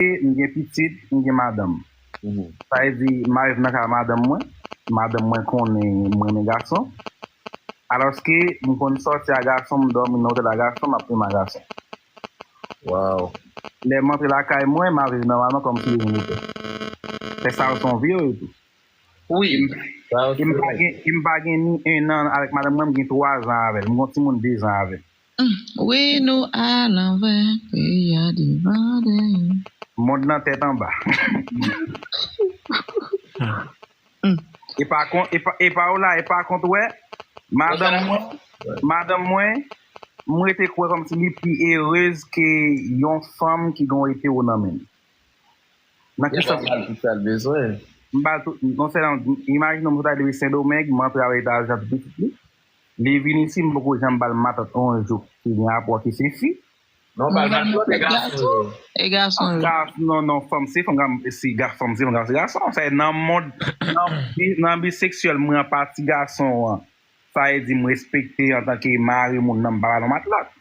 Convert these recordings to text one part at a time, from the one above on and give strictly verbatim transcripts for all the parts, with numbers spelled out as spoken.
M gen pitit, m gen madanm. Sa vle di, m a viv nan kay madanm mwen. Madanm mwen konnen mwen renmen gason. Alòske, m konn sòti ak gason, m dòmi nan otèl ak gason, m ap fime ak gason. Wow. Lè m antre lakay mwen, m ap viv nòmalman kòmsi de jen de tè. Fè sa yo se yon vye yo tou. Wi. Sa yo E m se pa gen, e m pa gen ni en an avèk madanm mwen, m gen twa zan avè l. M gen yon timoun de zan avè l. Wi, nou al anvè, peyi a devan dèyè. Mond nan tèt anba. E pa kont, e pa, e pa w la, e pa kont wè, madanm mwen, madanm mwen, m rete kwè kòmsi li pi erez ke yon fanm ki gen yon hetero nan men l. Nan ki Deja sans? Mal tout sa l bezwen. M ba l tout, non sèlman, imajine w, mwen ta rive Sendomeng, m antre avèk Etazini ak pitit li. Li vin isi, m poko janm ba l matant yon jou ki gen rapò ki se fi. Non, pa l matant, e gason. E gason yo. Gas, non, non, fanm se fanm, gam- se ga- fanm se fanm, gason se gason. Sa e nan mond, nan, bi- nan biseksyèl, mwen an pati gason an. Sa e di m respekte antanke mari moun nan, m pa ba l yon matlòt.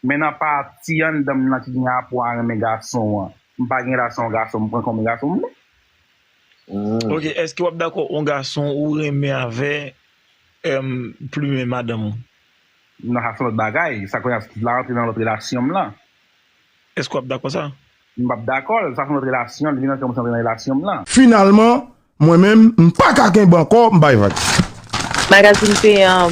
Men nan pati anndan m nan ki gen rapò a renmen gason an, m pa gen relasyon gason, m pran kòm gason m. Ok, èske w ap dakò yon gason ou renmen avè um, plimen madanm ou? Non, sa se lòt bagay. Sa kounye a la rantre nan lòt relasyon m lan. Èske w ap dakò sa? M p ap dakò l, sa se lòt relasyon, li vin rantre nan relasyon m lan. Finalman, mwen menm, m pa ka kenbe ankò, m bay vag. Magazine P M,